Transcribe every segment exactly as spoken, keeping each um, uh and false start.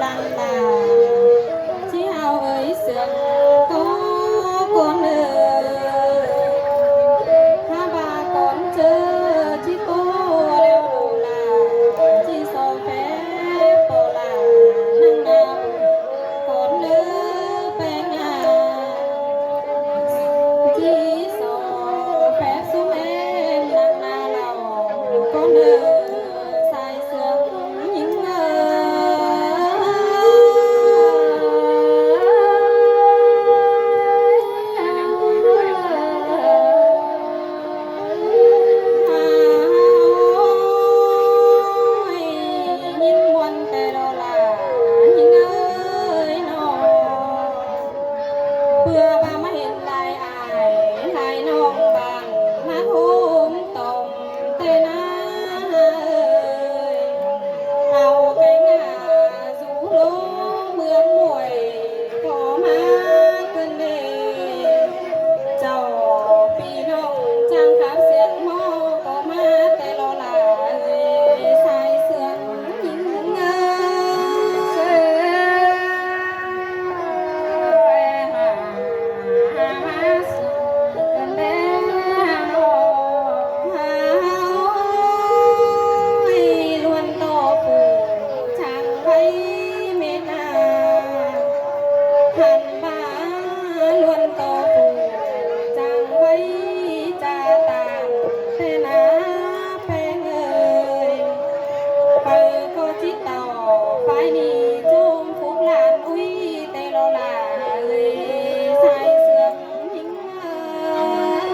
ꞌnặn lả ꞌchí hao ới sương có ꞌcốn ới. Hák ꞌva ꞌcốn ꞌchớ ꞌchí ꞌtố ꞌlẹo lả ꞌchí so phép ꞌpo lả ꞌnặn lả ꞌcốn ới ꞌpéng a. ꞌChí so phép sung ên ꞌnặn lả ꞌcốn ới. Sai sương ꞌnhính ới. ꞌNhính ꞌmuôn ꞌtẹ lo lả ꞌnhính ới ꞌnọ. ꞌPưa ꞌva ꞌmá hên lai ai lai ꞌnọng bản ꞌmá ꞌhôm tỏm ꞌtẹ ꞌna ới. Au kéng a dú ꞌlống ꞌmướng muối ꞌcọ ꞌmá ꞌcứn ꞌnê. Chảu ꞌpi ꞌnọng chắng khắp siêng ꞌmo ꞌcọ ꞌmá ꞌtẹ lo lả ới. Sai sương ꞌnhính ới. ꞌLuôn ꞌto phủ chắng vay mết na. Hăn ꞌva ꞌluôn ꞌto phủ chắng vay cha ꞌtan ꞌtẹ ꞌna ꞌpéng ới. Phaư ꞌcọ ꞌchí tỏ phái ꞌnị ꞌchốm phúc lan ꞌuí ꞌtẹ lo lả ới. Sai sương ꞌnhính ới.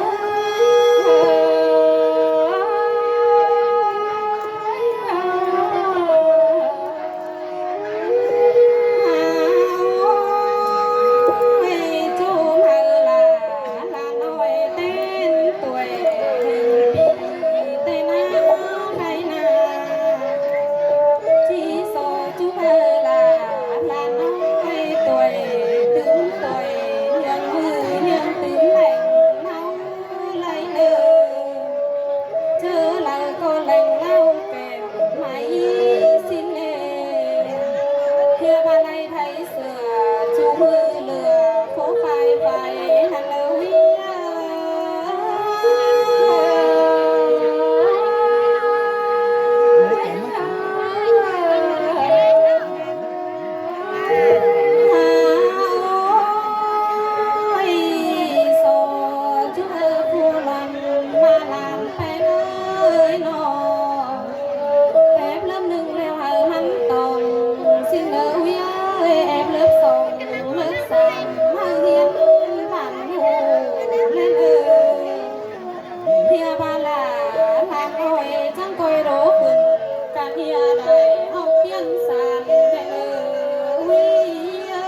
Ôi, ꞌchốm hảư lả, lả ꞌnọi ꞌtến tuổi, ꞌpứng ꞌpi ꞌtẹ ꞌna, khay ꞌna. ꞌChí so ꞌchốm hảư lả, lả ꞌnọi tuổi, ꞌtứng tuổi, ꞌnhương ꞌmự, ꞌnhương tứm lẻng ꞌnáo. Lai nơ, ꞌchớ lai ꞌcọ leng ꞌlẹo kẻm mai ꞌsịn ê. ꞌHiạk ꞌva lai thái sửa, ꞌchu ꞌmự lửa, phốp phai phai, hăn ơ ꞌhí ơ. Ôi, so ꞌchớ ꞌhụ ꞌlắm ꞌmá ꞌlắm ꞌpéng ới ꞌnọ. Ép lớp ꞌnưng ꞌlẹo hảư ꞌmắn tỏng, ꞌsịn ơ ꞌhí ơi, ép lớp song, lớp sam, hảư hiến bản ꞌhụ ꞌlẹo ới. ꞌHiạk ꞌva lả, lả ꞌnọi chắng ꞌcoi đổ khửn, căn ꞌhiạk đảy ꞌhọt piến san ꞌtẹ ới ꞌhí ơi.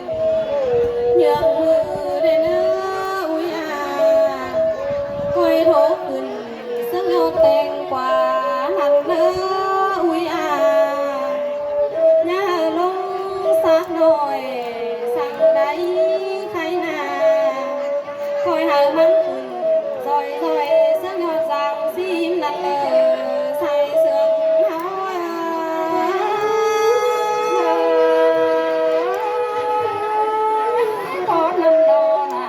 ꞌNhương ꞌmự ꞌtẹ ná ꞌuí a, ꞌcoi đổ khửn ꞌsướng ꞌnhọt teng ꞌquá hăn ná ꞌuí a. ꞌNhá hảư ꞌlống sắc ꞌnọi, săng đảy khay ꞌna. ꞌCoi hảư ꞌmắn khửn ꞌdoi ꞌdoi ꞌsướng ꞌnhọt dăng ꞌsím ꞌnặn lơ, sai sương ꞌháu a. Có năm đó là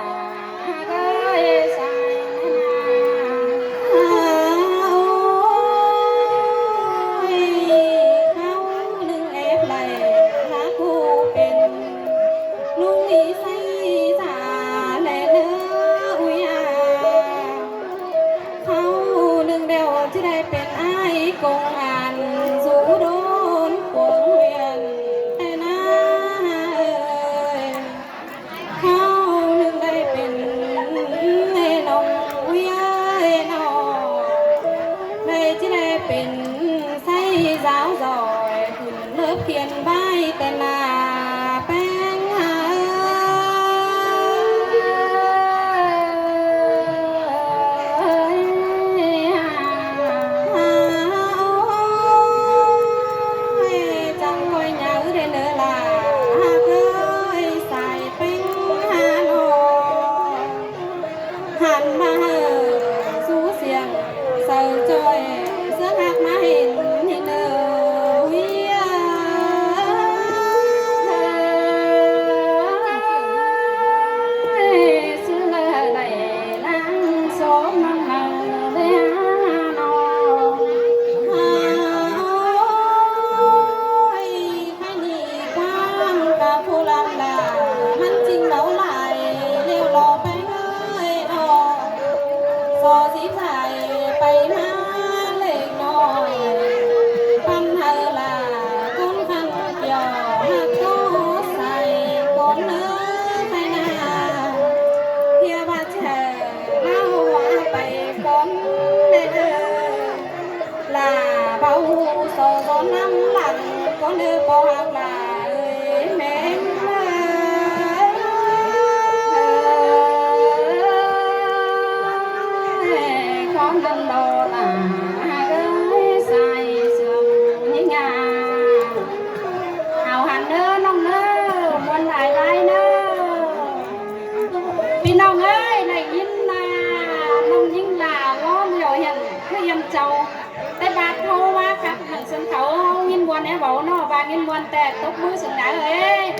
ꞌmuôn ꞌtẹ tốc ꞌmứ sưng đaư ới.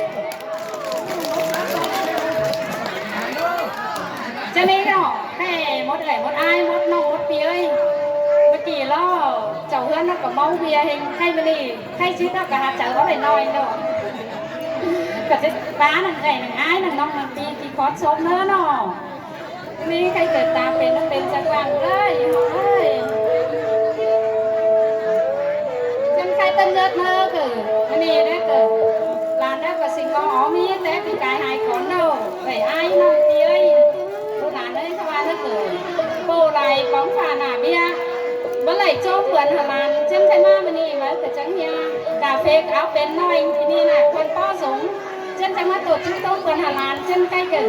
ꞌChớ ꞌnị ꞌnọ, ꞌkhạy ꞌmốt ới ꞌmốt ải ꞌmốt ꞌnọng ꞌmốt ꞌpi ới, ꞌmự ꞌkị ꞌlo chảu ꞌhướn ꞌnọ ꞌcọ ꞌmáu ꞌviạk ꞌhêng, ꞌkhạy ꞌmự ꞌnị ꞌkhạy ꞌsứ ꞌnọ ꞌcọ hảư chaư ók đảy ꞌnọi ꞌnọ. ꞌCọ ꞌchí ꞌva ꞌnặn ꞌới ꞌnặn ải ꞌnặn ꞌnọng ꞌnặn ꞌpi ꞌkị khót sốp ꞌnớ ꞌnọ. ꞌNị ꞌkhạy ꞌcọ tam pên ꞌnớ pên chaư quảng ới, ới. ꞌChớ ꞌkhạy ꞌtếng ꞌngớt ꞌnớ ꞌcọ, ꞌnị ꞌnớ ꞌcọ, lan ꞌnớ ꞌcọ sing ꞌmo ók ꞌmí té ꞌpi cai hai cón ꞌnọ, ới ải ꞌnọng ꞌpi ới. ꞌPộ lan ới, ꞌkhạy ꞌva ꞌnớ ꞌcọ, ꞌpộ lai póng pha nả ꞌviạk, báu đảy ꞌchốm bươn hả lan, ꞌchớ ꞌkhạy ꞌmá ꞌmự ꞌnị ꞌmá ꞌcọ chắng ꞌnhá, cà phê áo pên ꞌnọi, ꞌpi ꞌnị ꞌnạ, khuôn ꞌpó dống. ꞌChớ ꞌchắng ꞌmá tổ chức ꞌtố ꞌquan hả lan, ꞌchớ ꞌkhạy ꞌcọ,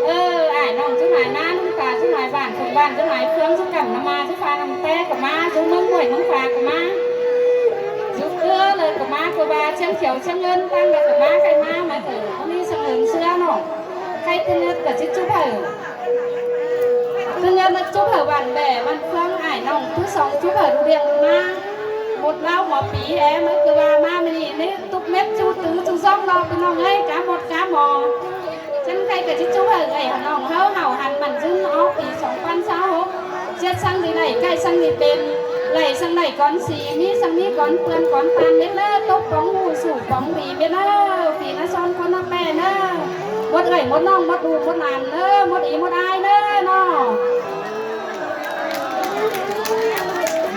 ơ, ải ꞌnọng ꞌsúm lai ꞌmá, ꞌnọng pha ꞌsúm lai bản, phung bản ꞌsúm lai ꞌphướng, ꞌsúm cắm ꞌnặm ꞌmá, ꞌsúm pha ꞌnặm té ꞌcọ ꞌmá, ꞌsúm ꞌmướng ꞌmuội ꞌmướng pha ꞌcọ ꞌmá, ꞌsúm ꞌcứa ꞌlới ꞌcọ ꞌmá, ꞌcọ ꞌva ꞌchương thiêu ꞌchương ꞌngớn ꞌtáng ꞌlới ꞌcọ ꞌmá, ꞌkhạy ꞌmá ꞌmá ꞌcọ ꞌmí săng ơn ꞌsứa ꞌnọ. ꞌKhạy ꞌtếng ꞌngớt ꞌcọ ꞌchí ꞌchúp hảư, ꞌtếng ꞌngớt ꞌmá ꞌchúp hảư bản bẻ bản ꞌphướng ải ꞌnọng ꞌtứ song ꞌchúp hảư đu điêng ꞌmá. ꞌMột ꞌláo ꞌmo pi é ꞌmá ꞌcọ ꞌva ꞌmá ꞌmự ꞌnị ꞌnị túc mết ꞌchu tứ ꞌchu ꞌdóng ꞌnọ ꞌpi ꞌnọng ới, cá ꞌmột cá ꞌmo. ꞌChớ ꞌkhạy ꞌcọ ꞌchí ꞌchúp hảư ꞌnị hả ꞌnọng ꞌháu hảư hăn mẳn ꞌdớn ók pi song ꞌpăn ꞌsáo hốc, ꞌdệt săng đi đảy ꞌkhạy săng đi pên, đảy săng đảy cón sí, ꞌmí săng ꞌmí cón ꞌpươn cón ꞌtan mết ꞌnớ, tốc póng ꞌhụ sủ póng đi mết ꞌnớ, pi ꞌnớ son ꞌcốn ꞌnớ ꞌpẹ ꞌnớ, ꞌmốt ới ꞌmốt ꞌnọng ꞌmốt ꞌlụk ꞌmốt lan ꞌnớ, ꞌmốt ꞌí ꞌmốt ải ꞌnớ ꞌnọ.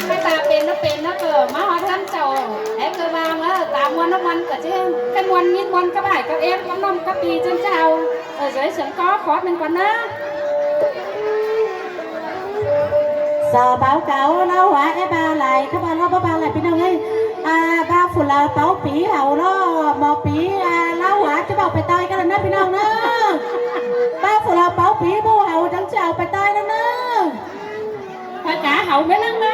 ꞌKhạy ta pên ꞌnớ pên ꞌnớ ꞌcọ ꞌmá ꞌhọt ꞌhướn chảu, é ꞌcọ ꞌva ꞌmá ta ꞌmuôn ꞌnớ ꞌmuôn ꞌcọ ꞌchí ꞌkhạy ꞌmuôn ꞌnhín ꞌmuôn cắp ải cắp ꞌếm cắp ꞌnọng cắp ꞌpi ꞌchớ ꞌchạu. Ở dưới sướng có khót mình còn ꞌnớ. Sa báo cáo ꞌláo hua é ba lai, khắp ba ꞌláo báu ba lai ꞌpi ꞌnọng ới. À, ba phủ láo páu pí hảư ꞌlo, ꞌmo pí, à, ꞌláo hua ꞌchí báu pay ꞌtoi cá ꞌnớ ꞌpi ꞌnọng ꞌnớ. Ba phủ láo páu pí ꞌmự hảư chắng ꞌchí au pay ꞌtoi ꞌnớ ꞌnớ. Khói cá hảư mết ꞌláng ꞌnớ.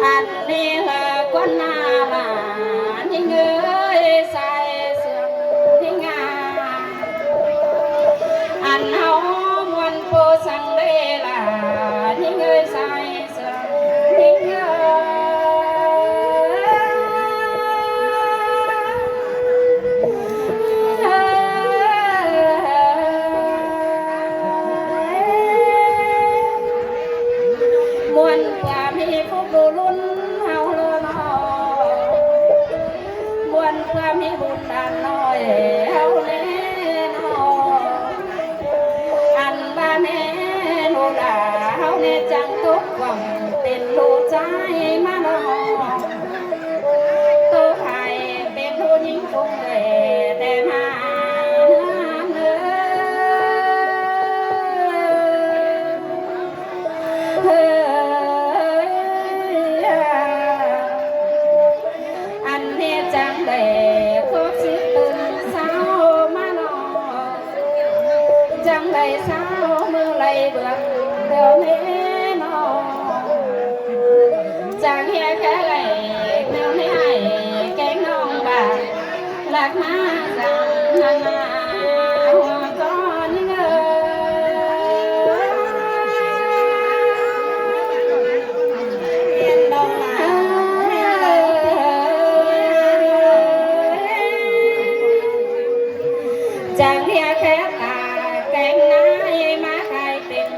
Ăn đi hơ ꞌquan ꞌna ꞌva ꞌnhính ơi sai sương ꞌnhính a. Ăn ꞌháu ꞌmuôn ꞌpộ săng đê ꞌla ꞌnhính ơi sai sương ꞌnhính a. ꞌMuôn ꞌpưa ꞌmí phúc đu ꞌlụn ꞌháu ꞌlơ ꞌnọ. ꞌMuôn ꞌpưa ꞌmí bun đan ꞌnọi ꞌháu ꞌnê ꞌnọ. Ăn ba ꞌme ꞌlụk ꞌla ꞌháu ꞌnê chắng tốc quẳng pên ꞌlụk ꞌchái ꞌmá ꞌnọ. Tô khai pên ꞌlụk ꞌnhính phung ơi đe ꞌmá ꞌnớ. Ăn ꞌnê chắng đảy khốp síp tứn ꞌsáo ꞌmá ꞌnọ. Chắng đảy ꞌsáo ꞌmự đảy bươn điêu ꞌnê ꞌnọ. Chắng ꞌhia khé đảy điêu ꞌnê ải kéng ꞌnọng bản. Lắc ꞌmá dăm ꞌnặn ꞌmá hua ꞌcọ ꞌnhính ơi. Chắng ꞌhia khé ta kéng ꞌnái ꞌmá khai têng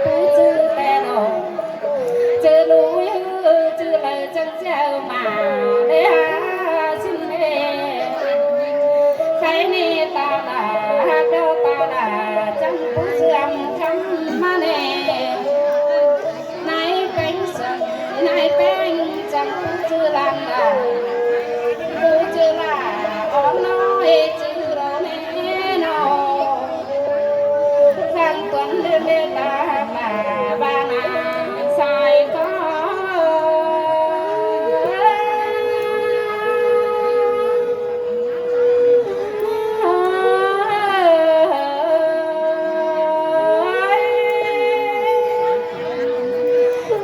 ꞌpứng ꞌchư ꞌtẹ ꞌnọ. ꞌChư ꞌlụk ꞌhứ ꞌchư đaư chắng ꞌchưa ꞌmá đảy hák ꞌsịn ꞌnê. Khai ꞌnị ta đa hák đao ta đa chắng ꞌpứng ꞌchư ꞌmá khắm ꞌmá ꞌnê. ꞌNái ꞌpéng sương ꞌnái ꞌpéng chắng ꞌpứng ꞌchư lan đa. ꞌPứng ꞌchư lan ón ꞌnọi ꞌchư đao ꞌnê ꞌnọ. Khăn tuan đưm đê ta ꞌmá ba ꞌna sai ꞌcọ.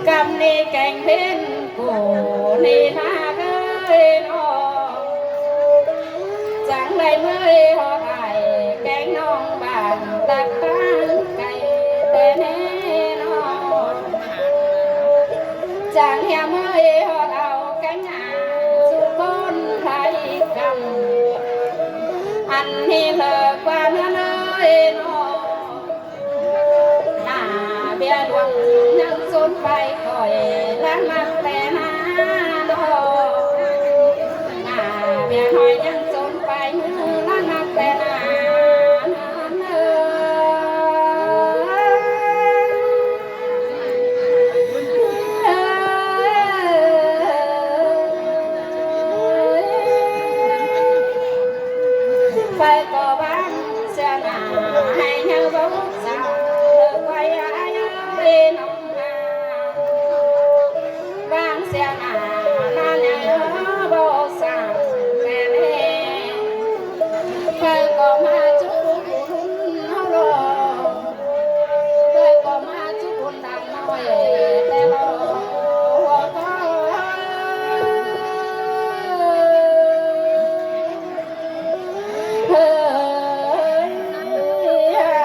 ꞌCắm ꞌnị kéng ꞌviạk ꞌcọ ꞌnị ꞌnạ ꞌcới ꞌnọ. Chắng đảy ꞌmơi ꞌhọt ải kéng ꞌnọng bản ꞌlặc ꞌtáng cay ꞌtẹ ꞌnị ꞌnọ. Chắng hẻo ꞌmơi ꞌhọt au kéng ꞌnạ ꞌchu ꞌcốn lai ꞌcắm. Ăn ꞌnị ꞌlọ ꞌquá ꞌnớ ꞌnới ꞌnọ. ꞌNạ ꞌviạk ꞌluống ꞌnhắng ꞌchốn pay khỏi ꞌláng ꞌmặc ꞌtẹ ꞌnạ ꞌnọ. ꞌNạ ꞌviạk ꞌnọi ꞌnhắng ꞌchốn pay ꞌláng ꞌmặc ꞌtẹ ꞌnạ. Pay ꞌcọ ꞌváng sia ꞌnạ hảư ꞌnhắng báu săng ꞌlới ꞌquá ꞌnị ꞌnọng ꞌnạ. ꞌVáng sia ꞌnạ ꞌnạ ꞌnhắng báu săng ꞌtẹ ꞌnị. Pay ꞌcọ ꞌmá ꞌchu ꞌcốn ꞌháu ꞌlọ. Pay ꞌcọ ꞌmá ꞌchu ꞌcốn đăng ꞌnọi ꞌtẹ ꞌlọ. Hới, hới, hới.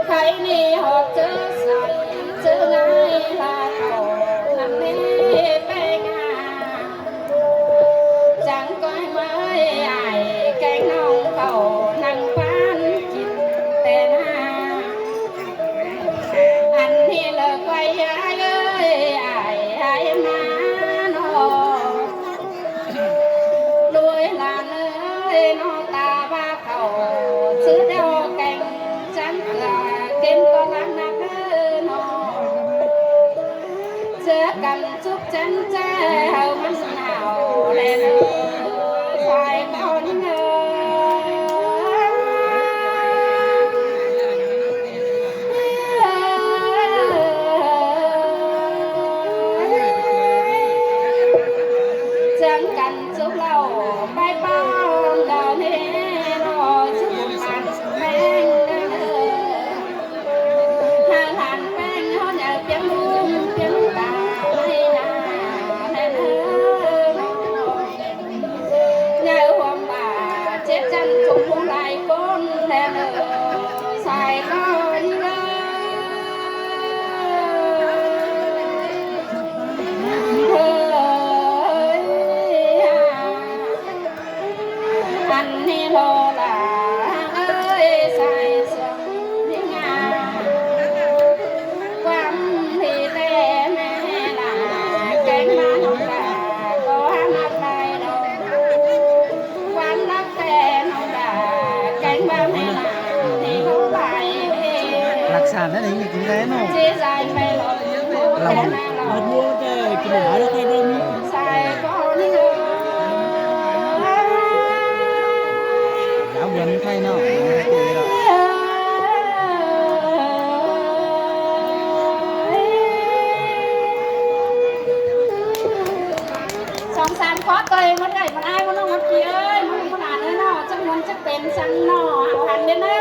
Khay ꞌnị ꞌhọt ꞌchớ sai ꞌchớ ꞌngai ꞌva khảu ꞌnặn ꞌnị ꞌpéng ꞌnạ. Chắng ꞌcoi ꞌmơi ải kéng ꞌnọng khảu ꞌnặn ꞌphắn kin ꞌtẹ ꞌnạ. Ăn ꞌnị ꞌlọ ꞌquá ải ới, ải ải ꞌmá ꞌnọ. ꞌLuôi ꞌlan ới ꞌnọ, ta ꞌva khảu ꞌchớ đeo kéng chắng ꞌcọ kến ꞌcọ ꞌláng ꞌnạ ꞌcới ꞌnọ. ꞌChớ căn súc chắng ꞌchớ hảư ꞌmắn nảo ꞌlẹ ꞌnớ sai ꞌcọ ꞌnị ꞌnớ. Chắng căn súc ꞌlẹo ꞌpay ꞌpá ꞌlẹo ꞌnị ꞌnọ, súc ꞌmắn ꞌpéng ꞌnớ. ꞌHa ꞌlan ꞌpéng ꞌháu ꞌnhá piếng ꞌlum piếng ta ꞌnị ꞌnạ ꞌnớ. ꞌNhá ꞌhuôm ꞌva chếp chăn sung ꞌmung lai ꞌcốn ꞌlẹ ꞌnớ, sai ꞌcọ ꞌnị ꞌnớ. Hới, ăn ꞌnị ꞌlọ ꞌla ới, sai sương ꞌnị ꞌnạ. ꞌQuám ꞌlị ꞌtẹ ꞌmẹ ꞌlạ kéng ꞌmá ꞌnọng ꞌva ꞌcọ ꞌmặc lai ꞌlọ. ꞌQuám ꞌlặc ꞌtẹ ꞌnọng ꞌva kéng ꞌmá ꞌmẹ ꞌlạ ꞌnị ꞌhụ ꞌvạy. ꞌLặc san ꞌnị ꞌnị kin ꞌtẹ ꞌnọ. ꞌChí sai pay ꞌlọ. ꞌLa ꞌmắn ꞌmá ꞌmưa ꞌtẹ kin ꞌmá ꞌlạ ꞌtẹ ꞌnọ. Sai ꞌcọ ꞌnị ꞌnớ. Giáo viên Thái ꞌnọ. Song sam khót ꞌtoi ꞌmắn ꞌnọi ꞌmắn ải ꞌmắn ꞌnọng ꞌmắn ꞌpi ới, ꞌmắn ꞌmắn ꞌnặn ới ꞌnọ, chắc ꞌmắn chắc pên săng ꞌnọ, hảư hăn ꞌnớ.